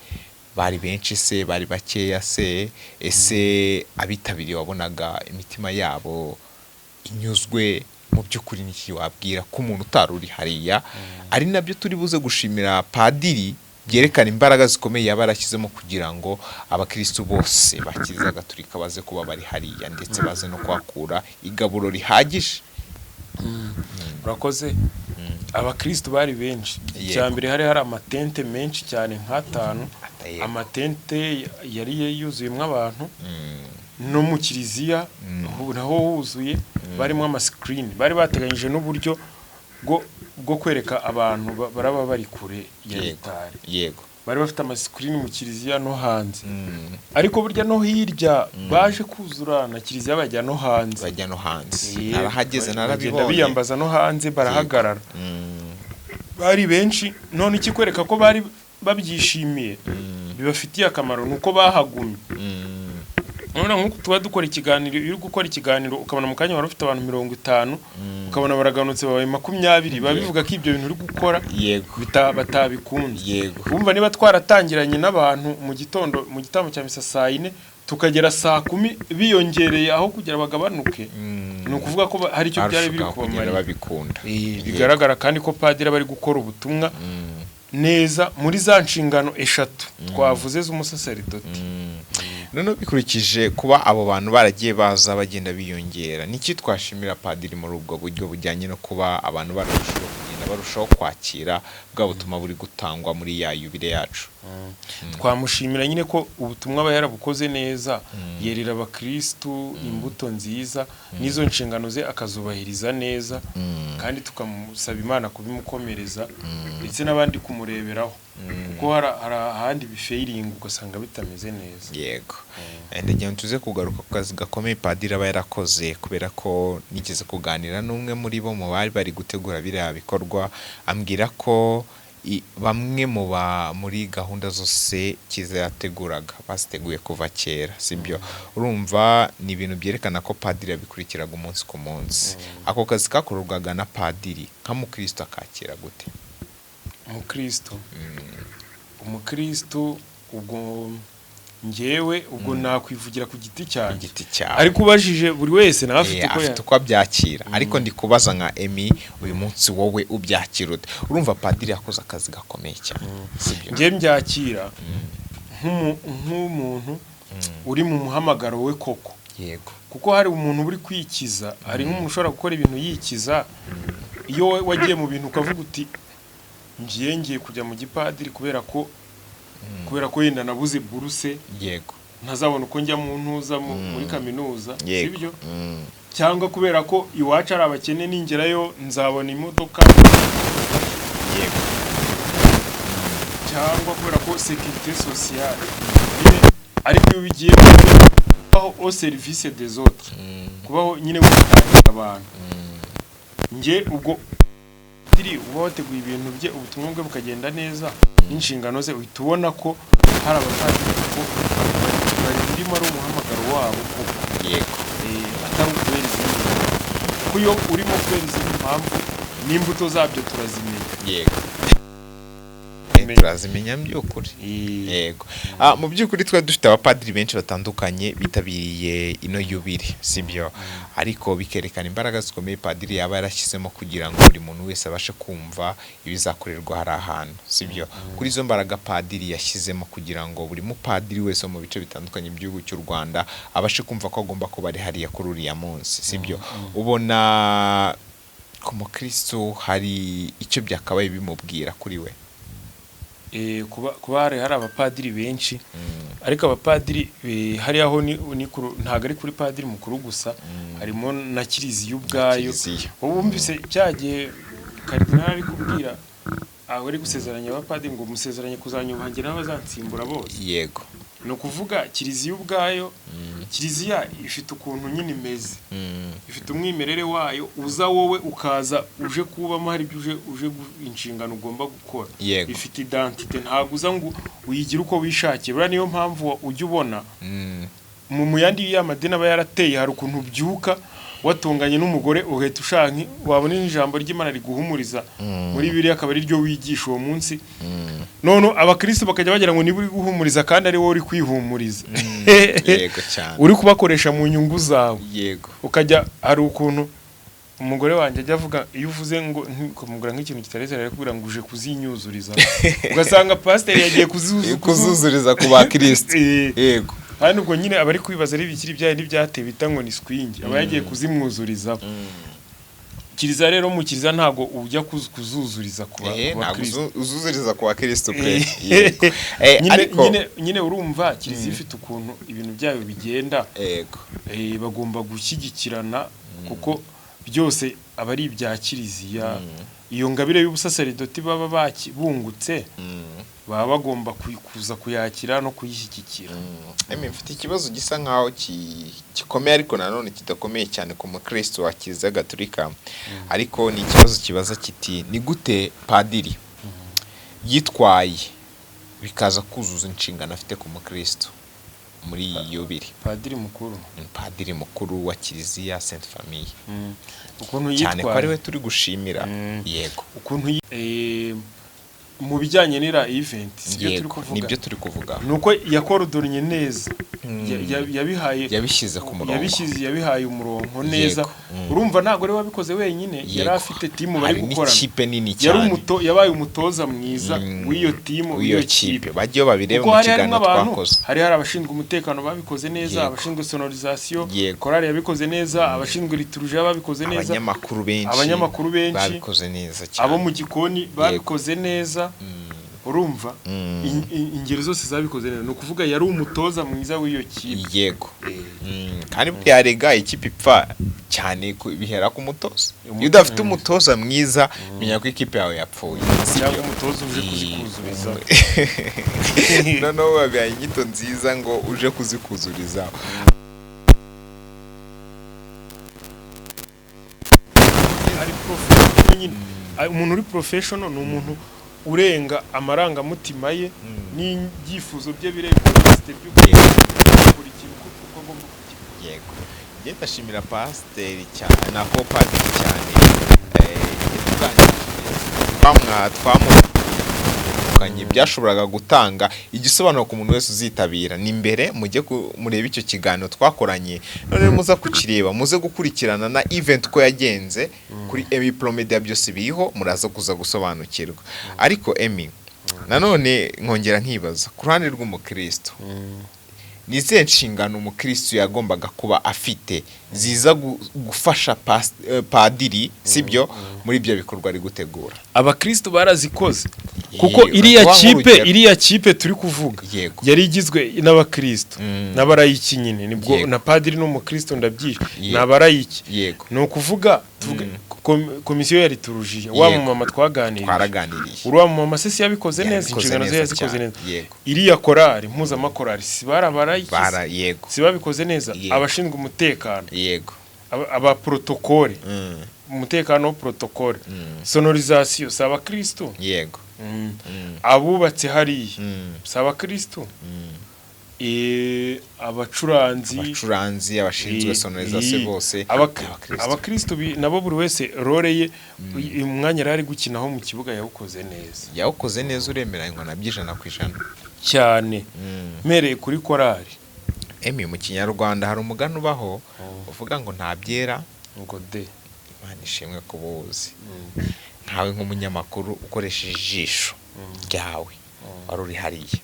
Bari benshi se? Bari bakeya se? Ese abitabiriye wabonaga imitima yabo inyuzwe? Mu by'ukuri n'iki wabwira ko umuntu utari uri hariya, ari nabyo turi buze gushimira padiri, byerekana imbaraga zikomeye yaba yarashyizemo kugira ngo abakristu bose ba Kiliziya Gatolika baze kuba bari hariya, ndetse baze no kuhakura igaburo rihagije? Urakoze. Abakristo bari benshi. Icya mbere, hari amatente menshi cyane, nk'atanu. Amatente yari yuzuyemo abantu, no mu kiliziya naho huzuye, barimo amasikirini. Bari bateganyije n'uburyo bwo kwereka abantu baraba bari kure ya ritari. Bari bafite amasikirini mu kiliziya no hanze, ariko burya no hirya baje kuzura na kiliziya, bajya no hanze. Bajya no hanze. Narahageze. Bagenda Narabibonye. biyambaza no hanze, barahagarara. Bari benshi. None ikikwereka ko bari babyishimiye, bibafitiye akamaro, ni uko bahagumye. Urabona nk'uko tuba dukora ikiganiro, iyo uri gukora ikiganiro ukabona mu kanya wari ufite abantu 50, ukabona baraganutse babaye 20, biba bivuga ko ibyo bintu uri gukora batabikunze. Wumva niba twaratangiranye n'abantu mu gitondo mu gitambo cya misa saa 4, tukagera saa 10 biyongereye aho kugira bagabanuke, ni ukuvuga ko hari icyo byari biri Barushaho kugenda kubamarira. babikunda. Bigaragara kandi ko padiri aba ari gukora ubutumwa neza muri za nshingano eshatu twavuze z'umusaseridoti. Noneho bikurikije kuba abo bantu baragiye baza bagenda biyongera, niki twashimira padiri muri ubwo buryo bujyanye no kuba abantu barushaho kugenda barushaho kwakira bwa butumwa buri gutangwa muri ya yubile yacu? Twamushimira nyine ko ubutumwa aba yarabukoze neza, yerera abakristu imbuto nziza, n'izo nshingano ze akazubahiriza neza, kandi tukamusaba Imana kubimukomereza, ndetse n'abandi kumureberaho, kuko hari ahandi bifeyiringa ugasanga bitameze neza. Yego. Ndagira ngo tuze kugaruka ku kazi gakomeye padiri aba yarakoze, kubera ko nigeze kuganira n'umwe muri bo mu bari bari gutegura biriya bikorwa, ambwira ko bamwe mu ba muri gahunda zose Kiliziya yateguraga baziteguye kuva kera, sibyo? Urumva ni ibintu byerekana ko padiri yabikurikiraga umunsi ku munsi. Ako kazi kakorwaga na padiri, nka mukristo akakira gute? Umukristo, ubwo njyewe ubwo nakwivugira ku giti Ku cyanjye, giti cyawe. ariko ubajije buri wese nawe afite uko Afite uko abyakira, ariko ndi kubaza nka Emi uyu munsi, wowe ubyakira ute? Urumva padiri yakoze akazi gakomeye cyane, sibyo? Njye mbyakira nk'umuntu uri mu muhamagaro we koko, kuko hari umuntu uri kwikiza, hari nk'umuntu ushobora gukora ibintu yikiza. Iyo wagiye mu bintu ukavuga uti ngiye kujya mu gipadiri kubera ko yenda nabuze buruse, ntazabona uko njya mu ntuza muri kaminuza, sibyo? Cyangwa kubera ko iwacu ari abakene, ningerayo nzabona imodoka, cyangwa kubera ko sécurité sociale nyine. Ariko iyo ubigiye kubaho au service des autres, kubaho nyine witangira abantu, njye ubwo padiri uba wateguye ibintu bye, ubutumwa bwe bukagenda neza n'inshingano ze, uhita ubona ko hari abapadiri ko babirimo ari umuhamagaro wabo koko, atari ukubera izindi mpamvu, kuko iyo urimo kubera izindi mpamvu n'imbuto zabyo turazimenya. Turazimenya. Turazimenya by'ukuri. Eh, Yego. Mu by'ukuri twari dufite abapadiri benshi batandukanye bitabiriye ino yubile, sibyo? Ariko bikerekana imbaraga zikomeye padiri yaba yarashyizemo kugira ngo buri muntu wese abashe kumva ibizakorerwa hari ahantu, sibyo? Kuri izo mbaraga padiri yashyizemo kugira ngo buri mupadiri wese wo mu bice bitandukanye by'igihugu cy'u Rwanda abashe kumva ko agomba kuba ari hariya kuri uriya munsi, sibyo? Ubona ku mukristo hari icyo byakabaye bimubwira kuri we? Kuba hari abapadiri benshi, ariko abapadiri hariya ho ni ntabwo ari kuri padiri mukuru gusa, harimo na kiliziya ubwayo. Kiliziya. Wowe wumvise cya gihe karidinali ari kubwira aho ari gusezeranya abapadiri ngo musezeranye kuzanyubaha n'abazansimbura bose. Ni ukuvuga kiliziya ubwayo, kiliziya ifite ukuntu nyine imeze, ifite umwimerere wayo, uza wowe ukaza uje kubamo, hari ibyo uje inshingano ugomba gukora. Ifite identité, ntabwo uza ngo uyigire uko wishakiye. Buriya niyo mpamvu ujya ubona mu yandi ya madini aba yarateye, hari ukuntu ubyuka watunganye n'umugore ugahita ushaka wabona ijambo ry'Imana riguhumuriza muri Bibiliya akaba ari ryo wigisha uwo munsi. None abakristo bakajya bagira ngo niba uri guhumuriza kandi ari wowe uri kwihumuriza, Yego cyane. uri kubakoresha mu nyungu zawe. Ukajya hari ukuntu umugore wanjye ajya avuga, iyo uvuze ngo kumugura nk'ikintu kitareze, arakubwira ngo uje kuzinyuzuriza, ugasanga pasiteri yagiye kuzuzuriza ku bakristo. Kandi ubwo nyine aba ari kwibaza ari ibikiri byayo n'ibyateye bita ngo ni swingi, aba yagiye kuzimwuzuriza. Kiliziya rero, mu kiliziya ntabwo ujya kuzuzuriza ku Ntabwo bakristo. Uzuzuriza ku bakristo pe. Yego. Ariko Nyine urumva kiliziya ifite ukuntu ibintu byayo bigenda. Bagomba gushyigikirana kuko byose aba ari ibya kiliziya. Iyo ngabire y'ubusaseridoti baba bungutse, baba bagomba kuza kuyakira no kuyishyigikira. Emmy, mfite ikibazo gisa nkaho gikomeye ariko nanone kidakomeye cyane ku mukristo wa Kiliziya Gatolika, ariko ni ikibazo kibaza kiti: ni gute padiri yitwaye bikaza kuzuza inshingano afite ku mukristo muri iyi yubile? Padiri mukuru? Padiri mukuru wa Kiliziya Sainte Famille. Ukuntu Cyane ko ari we yitwaye? turi gushimira. Yego. Ukuntu mu bijyanye n'ira event, sibyo turi kuvuga? Nibyo turi kuvuga. Ni uko yakorodonnye neza. Yabihaye Yabishyize ku murongo. Yabihaye umurongo neza. Urumva ntabwo ari we wabikoze wenyine, yari afite team bari Hari gukorana. n'ikipe nini Yari cyane. Yabaye umutoza mwiza w'iyo team, w'iyo w'iyo kipe. kipe. Bagiye babirebe Kuko mu hari harimo kiganiro abantu, twakoze. hari abashinzwe umutekano babikoze neza, abashinzwe sonorisation, korali yabikoze neza, abashinzwe liturujia babikoze neza, Abanyamakuru benshi abanyamakuru benshi, babikoze neza cyane. Abo mu gikoni babikoze neza. Urumva ingeri zose zabikoze neza, ni ukuvuga yari umutoza mwiza w'iyo kipe. Yego. Kandi buriya rega ikipe ipfa cyane bihera ku mutoza. Iyo udafite umutoza mwiza, menya ko ikipe yawe yapfuye. Cyangwa Sibyo? umutoza uje kuzikuzuriza. Noneho babihaye inyito nziza ngo uje kuzikuzuriza. Ari professional nyine. Umuntu uri professional ni umuntu urenga amarangamutima ye n'ibyifuzo bye, birenga step yo buri kintu uko agomba kugikora. Yego, njye ndashimira pasiteri cyane, nako padiri cyane, yatuganje twamukanye, byashoboraga gutanga igisobanuro ku muntu wese uzitabira. Ni mbere mujye murebe icyo kiganiro twakoranye, none muza kukireba, muze gukurikirana na event uko yagenze kuri Emmy Pro Media, byose biriho, muraza kuza gusobanukirwa. Ariko Emmy, nanone nkongera nkibaza ku ruhande rw'umukristo, ni izihe nshingano umukristo yagombaga kuba afite ziza gufasha padiri, sibyo, muri ibyo bikorwa ari gutegura? Abakristo barazikoze kuko iriya batuha kipe, nk'urugero. iriya kipe turi kuvuga yari igizwe n'abakristo n'abarayiki nyine, nibwo na padiri n'umukristo ndabyishe, ni abarayiki. Ni ukuvuga tuvuge komisiyo ya liturujia, wa mumama twaganiriye, Twaraganiriye. uriya mumama se si yabikoze neza? Yabikoze Inshingano ze neza yazikoze cyane. neza. Iriya korali, mpuzamakorali, si bari abarayiki? Bara, yego. Si babikoze neza? Abashinzwe umutekano, aba protokole, umutekano wa protokole, sonorisation, si abakristo? Yego. Abubatse hariya, si abakristo? Abacuranzi, Abacuranzi, abashinzwe sonorisation bose abakristo. Abakristo nabo buri wese role ye, umwanya yari ari gukinaho mu kibuga yawukoze neza. Yawukoze neza, uremeranywa na 100%. Cyane, mpereye kuri korali. Emi, mu Kinyarwanda hari umugani ubaho uvuga ngo nta byera ngo de. Imana ishimwe ko ubuzi nkawe nk'umunyamakuru ukoresheje ijisho ryawe wari uri hariya,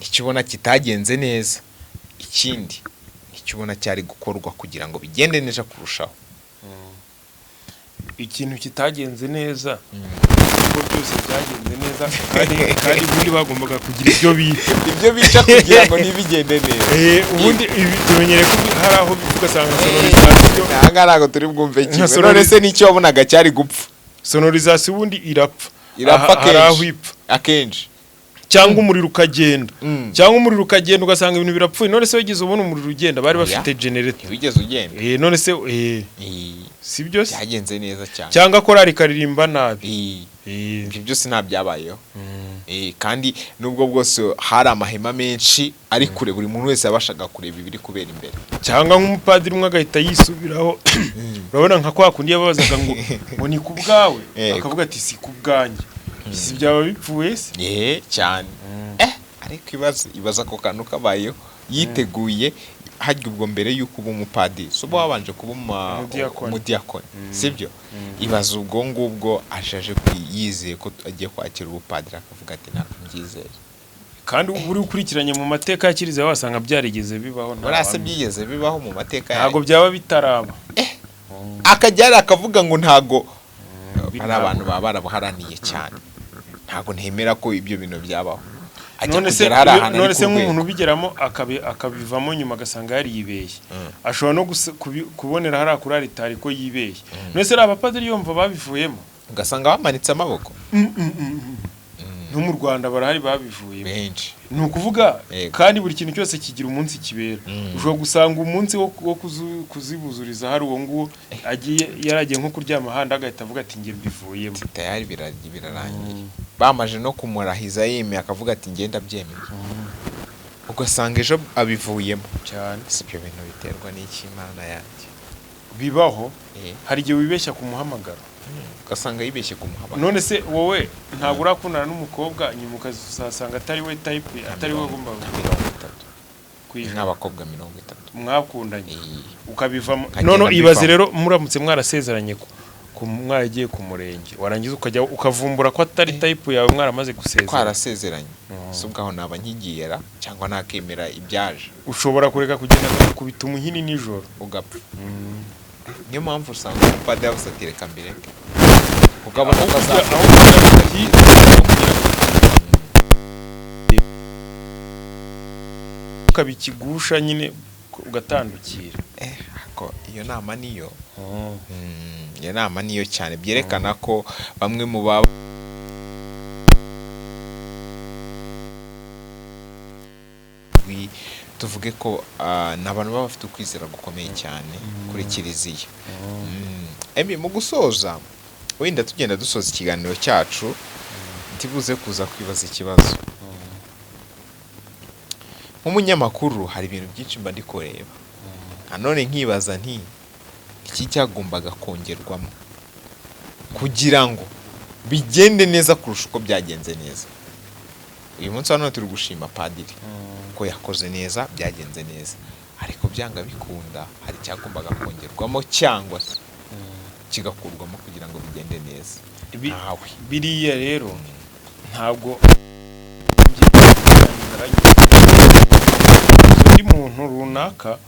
icyo ubona kitagenze neza, ikindi icyo ubona cyari gukorwa kugira ngo bigende neza kurushaho? Ikintu kitagenze neza, kuko byose byagenze neza, kandi ubundi bagombaga kugira ibyo bica. Ibyo bica kugira ngo ntibigende neza. Ubundi ibi tumenyereye ko hari aho bivuga ugasanga sonorisation. Aha ngaha ntabwo turi bwumve kimwe. Nka None se n'icyo wabonaga cyari gupfa? Sonorisation ubundi irapfa. Irapfa. Aha, hari aho Akenshi. ipfa. Akenshi. Cyangwa umuriro ukagenda. Cyangwa umuriro ukagenda, ugasanga ibintu birapfuye. None se wigeze ubona umuriro ugenda? Bari Oya. bafite generator. Ntiwigeze ugenda. None se si byo se? Byagenze neza cyane. Cyangwa korali ikaririmba nabi. Ibyo byose nta byabayeho. Kandi nubwo bwose hari amahema menshi ari kure, buri muntu wese yabashaga kureba ibiri kubera imbere. Cyangwa nk'umupadiri umwe agahita yisubiraho. Urabona nka kwa kundi yababazaga ngo ni ku bwawe, akavuga ati si ku bwanjye, si byaba bipfuye se? Cyane. Ariko ibaza ako kantu kabayeho yiteguye. Harya ubwo mbere y'uko uba umupadiri, so uba wabanje kuba Umudiyakoni. umudiyakoni, sibyo? Ibaza ubwo ngubwo ashaje yizeye ko agiye kwakira ubupadiri, akavuga ati ntabwo mbyizeye. Kandi uri ukurikiranye mu mateka ya kiliziya wasanga byarigeze bibaho, nta Buriya se wamenya. byigeze bibaho mu mateka Ntabwo yayo? byaba bitaraba. Akajya hariya akavuga ngo ntago hari abantu Ntabwo. baba barabuharaniye cyane. Ntabwo ntemera ko ibyo bintu byabaho. Ajya None se kugera hariya ahantu ari none ku se nk'umuntu rwego. ubigeramo akabivamo nyuma agasanga yaribeshye, ashobora no kubonera hariya kuri aritari ko yibeshye. None se ari abapadiri yumva babivuyemo? Ugasanga bamanitse amaboko. No mu Rwanda barahari babivuyemo. Benshi. Ni ukuvuga kandi buri kintu cyose kigira umunsi kibera. Ushobora gusanga umunsi wo kuzibuzuriza hari uwo nguwo agiye yaragiye nko kuryama ahandi, agahita avuga ati njye mbivuyemo. Tayari birarangiye, bamaje no kumurahiza, yemeye akavuga ati ngenda byemeye, ugasanga ejo abivuyemo. Cyane. Si ibyo bintu biterwa n'iki, Imana yanjye? Bibaho. Hari igihe wibeshya ku muhamagaro. Ugasanga yibeshye ku muhamagaro. None se wowe ntabwo urakundana n'umukobwa, nyuma ukazasanga atari we type, atari we ugomba? 30. Kwijana. Nk'abakobwa 30. Mwakundanye ukabivamo. Nkagenda None ibaze mbivamo. rero muramutse mwarasezeranye ku mwaragiye ku murenge, warangiza ukajya ukavumbura ko atari type yawe mwaramaze gusezerana. Twarasezeranye si ubwaho naba nkigiyera cyangwa nakemera ibyaje? Ushobora kureka kugenda akagukubita umuhini nijoro. Ugapfa. Niyo mpamvu usanga umupadiri yavuze ati reka mbireke, ukabona Aho ko azapfa. Aho kugira ukaba ikigusha nyine ugatandukira. Ako iyo nama niyo. Iyo nama niyo cyane, byerekana ko bamwe mu baba tuvuge ko ni abantu baba bafite ukwizera gukomeye cyane kuri kiliziya. Emi, mu gusoza, wenda tugenda dusoza ikiganiro cyacu, ntibuze kuza kwibaza ikibazo. Nk'umunyamakuru hari ibintu byinshi mba ndi kureba, nanone nkibaza nti iki cyagombaga kongerwamo kugira ngo bigende neza kurusha uko byagenze neza. Uyu munsi wa none turi gushima padiri ko yakoze neza, byagenze neza, ariko byanga bikunda hari icyagombaga kongerwamo cyangwa se kigakurwamo kugira ngo bigende neza. Ntawe. Biriya rero ntabwo undi muntu runaka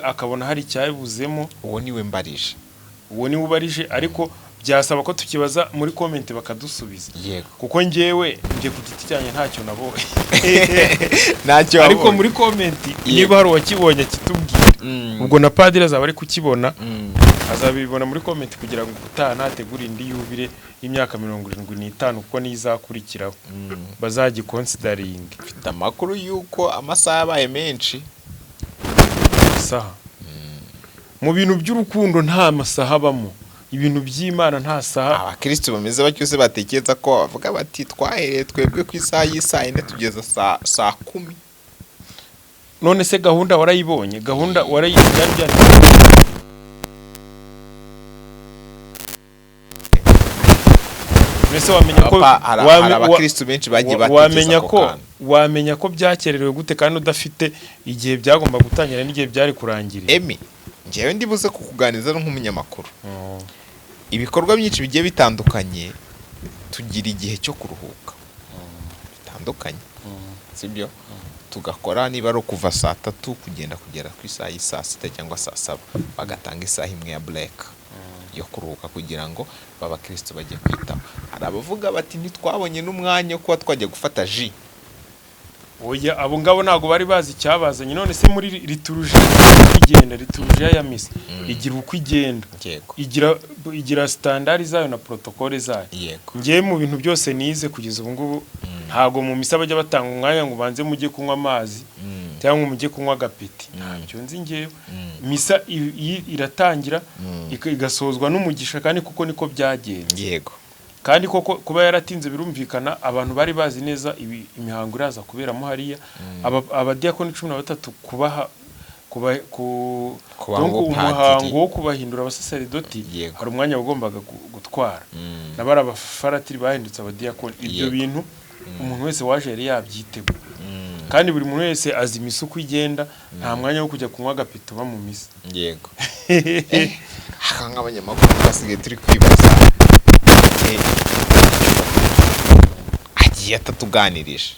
akabona hari icyabuzemo. Uwo niwe mbarije. Uwo niwe ubarije, ariko byasaba ko tukibaza muri comment bakadusubiza. Kuko njyewe njye ku giti cyanjye ntacyo nabonye. Ntacyo Ariko wabonye. muri comment niba hari uwakibonye akitubwira. Ubwo na padiri azaba ari kukibona, azabibona muri comment, kugira ngo ubutaha nategura indi yubile y'imyaka 75, kuko niyo izakurikiraho, bazagiconsideringe. Mfite amakuru y'uko amasaha yabaye menshi. Amasaha mu bintu by'urukundo nta masaha abamo, ibintu by'Imana nta saha. Abakristo bameze batyo se batekereza ko bavuga bati twahereye twebwe ku isaha y'isaa 4 tugeza saa 10. None se gahunda warayibonye? Gahunda warayibonye, byari byanditse. Mbese wamenya ko Hari abakirisitu benshi bagiye batekereza wamenya ako ko kantu. Wamenya ko byakererewe gute kandi udafite igihe byagomba gutangira n'igihe byari kurangirira? Emi, njyewe ndibuze kukuganiriza nk'umunyamakuru. Ibikorwa byinshi bigiye bitandukanye, tugira igihe cyo kuruhuka bitandukanye, sibyo? Tugakora niba ari ukuva saa 3 kugenda kugera ku isaha y'i saa 6 cyangwa saa 7, bagatanga isaha imwe ya break yo kuruhuka kugira ngo abakirisitu bajye kwitaho. Hari abavuga bati: "Ntitwabonye n'umwanya wo kuba twajya gufata jus." Oya, abo ngabo ntabwo bari bazi icyabazanye. None se muri liturujia igenda, liturujia ya misa igira uko igenda, igira standard zayo na protocole zayo. Ngewe mu bintu byose nize kugeza ubu ngubu, ntabwo mu misa bajya batanga umwanya ngo ubanze mujye kunywa amazi cyangwa mujye kunywa agapeti. Ntabyo nzi ngewe. Misa iratangira, igasozwa n'umugisha, kandi kuko niko byagenze. Kandi koko kuba yaratinze birumvikana, abantu bari bazi neza imihango iraza kuberamo hariya. Abadiyakoni 13 kubaha kuba ku Kubaha donc ubupadiri. Umuhango wo kubahindura abasaseridoti hari umwanya wagombaga gutwara, n'abari abafaratiri bahindutse abadiyakoni. Ibyo bintu umuntu wese waje yari yabyiteguye, kandi buri muntu wese azi imisa uko igenda. Nta mwanya wo kujya kunywa agapeti uba mu misa. Yego. Aka nk'abanyamakuru twasigaye turi kwibaza, agiye atatuganirije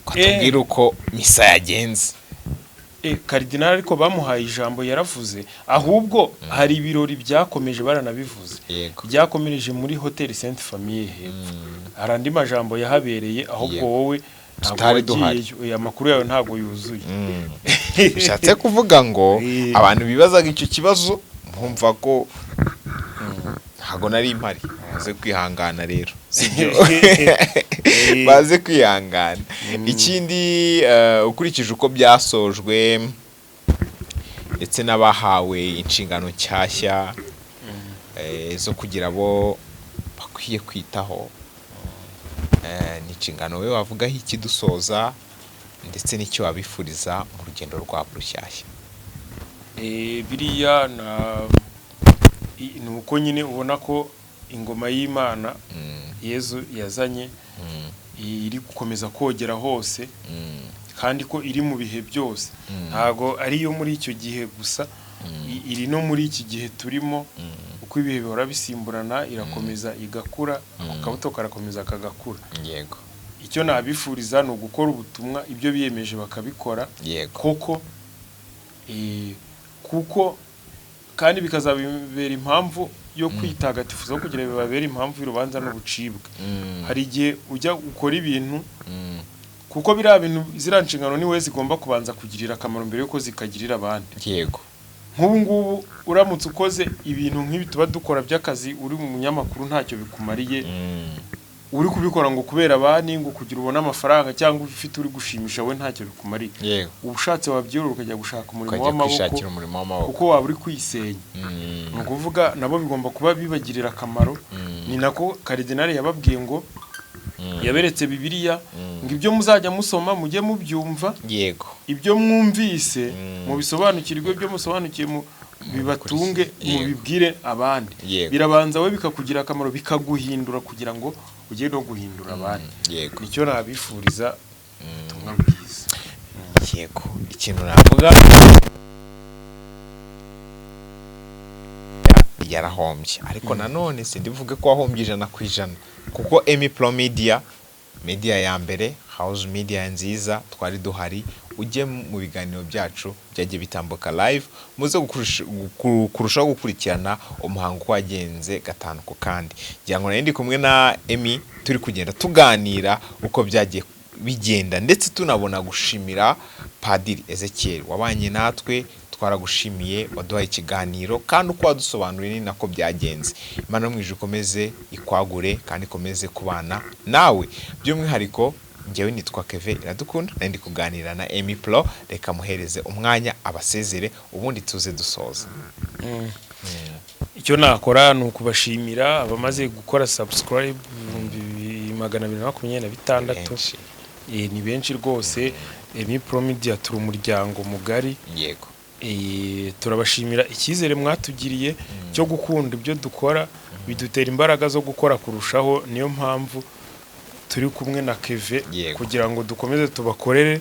ko atubwira uko misa yagenze. Karidinali ariko bamuhaye ijambo, yaravuze. Ahubwo hari ibirori byakomeje, baranabivuze, byakomereje muri hoteli Sainte Famille hepfo. Hari andi majambo yahabereye ahubwo wowe ntabwo Tutari duhari. wagiyeyo. Amakuru yawe ntabwo yuzuye. Bishatse kuvuga ngo abantu bibazaga icyo kibazo, nkumva ko ntabwo nari mpari, baze kwihangana rero, sibyo? Baze kwihangana. Ikindi, ukurikije uko byasojwe ndetse n'abahawe inshingano nshyashya zo kugira abo bakwiye kwitaho, ni inshingano we wavugaho iki dusoza, ndetse n'icyo wabifuriza mu rugendo rwabo rushyashya? Biriya ni uko nyine ubona ko ingoma y'Imana Yezu yazanye iri gukomeza kogera hose, kandi ko iri mu bihe byose. Ntago ari iyo muri icyo gihe gusa, iri no muri iki gihe turimo. Uko ibihe bihora bisimburana, irakomeza igakura, ako kabuto karakomeza kagakura. Icyo nabifuriza ni ugukora ubutumwa, ibyo biyemeje bakabikora koko, kuko kandi bikazabibera impamvu yo kwitagatifuza, kugira bibabere impamvu y'urubanza n'ubucibwe. Hari igihe ujya ukora ibintu, kuko biriya bintu, ziriya nshingano ni wowe zigomba kubanza kugirira akamaro mbere yuko zikagirira abandi. Nk'ubu ngubu uramutse ukoze ibintu nk'ibi tuba dukora by'akazi, uri mu munyamakuru, ntacyo bikumariye, uri kubikora ngo kubera abandi, ngo kugira ubone amafaranga, cyangwa ufite uri gushimisha, we ntacyo bikumariye. Uba ushatse wabyirura ukajya gushaka umurimo Ukajya w'amaboko, kwishakira umurimo w'amaboko, kuko waba uri kwisenya. Ni ukuvuga nabo bigomba kuba bibagirira akamaro. Ni nako karidinali yababwiye ngo yaberetse Bibiliya, ngo ibyo muzajya musoma mujye mubyumva, ibyo mwumvise mubisobanukirwe, ibyo musobanukiye bibatunge, mubibwire abandi. Birabanza we bikakugira akamaro, bikaguhindura kugira ngo ujye no guhindura abandi. Nicyo nabifuriza, ubutumwa bwiza. Yego, ikintu navuga, yarahombye, ariko nanone sindivuge ko wahombye 100%, kuko Emi Pro Media, media ya mbere, house media nziza, twari duhari. Ujye mu biganiro byacu byagiye bitambuka live, muze kurushaho gukurikirana umuhango uko wagenze gatanu ku kandi. Ngira ngo nari ndi kumwe na Emi, turi kugenda tuganira uko byagiye bigenda, ndetse tunabona gushimira Padiri Ezekiel wabanye natwe. Twaragushimiye, waduhaye ikiganiro, kandi uko wadusobanuriye ni nako byagenze. Imana yo mu ijuru ikomeze ikwagure kandi ikomeze kubana nawe. By'umwihariko njyewe nitwa Keve Iradukunda, nari ndi kuganira na Emi Pro. Reka muhereze umwanya abasezere, ubundi tuze dusoza. Icyo nakora ni ukubashimira abamaze gukora subscribe, 226,000. Benshi. Ni benshi rwose. Emi Pro Media turi umuryango mugari. Turabashimira icyizere mwatugiriye cyo gukunda ibyo dukora, bidutera imbaraga zo gukora kurushaho. Niyo mpamvu turi kumwe na Keve kugira ngo dukomeze tubakorere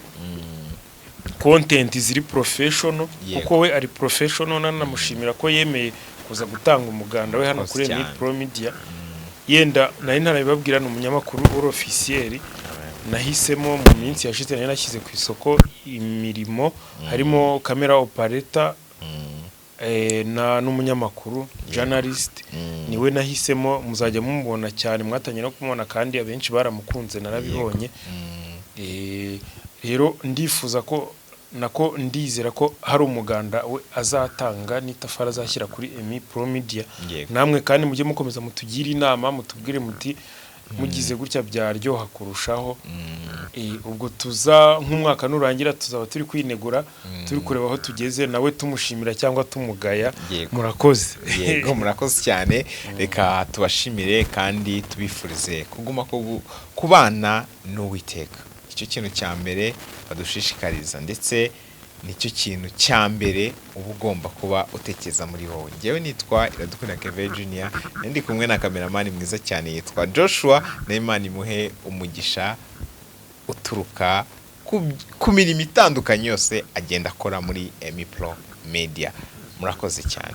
content ziri professional, kuko we ari professional. Nanamushimira ko yemeye kuza gutanga umuganda we hano Murakoze kuri Emi cyane. Pro Media. Yenda nari ntarabibabwira, ni umunyamakuru uri officiel nahisemo mu minsi yashize. Nari nashyize ku isoko imirimo harimo camera operator na n'umunyamakuru, journalist. Niwe nahisemo, muzajya mumubona cyane, mwatangiye no kumubona kandi abenshi baramukunze, narabibonye. Rero ndifuza ko, nako ndizera ko hari umuganda we azatanga n'itafari azashyira kuri Emi Pro Media. Namwe kandi mujye mukomeza mutugire inama, mutubwire muti mugize gutya byaryoha kurushaho. Ubwo tuza nk'umwaka nurangira tuzaba turi kwinegura, turi kureba aho tugeze, nawe tumushimira cyangwa tumugaya. Murakoze. Yego, murakoze cyane. Reka tubashimire kandi tubifurize kuguma kubana n'Uwiteka. Icyo kintu cya mbere badushishikariza, ndetse nicyo kintu cya mbere uba ugomba kuba utekereza muri wowe. Ngewe nitwa Iradukunda Keve Junior, ndi kumwe na cameraman mwiza cyane yitwa Joshua, na Imana imuhe umugisha uturuka ku mirimo itandukanye yose agenda akora muri Emi Pro Media. Murakoze cyane.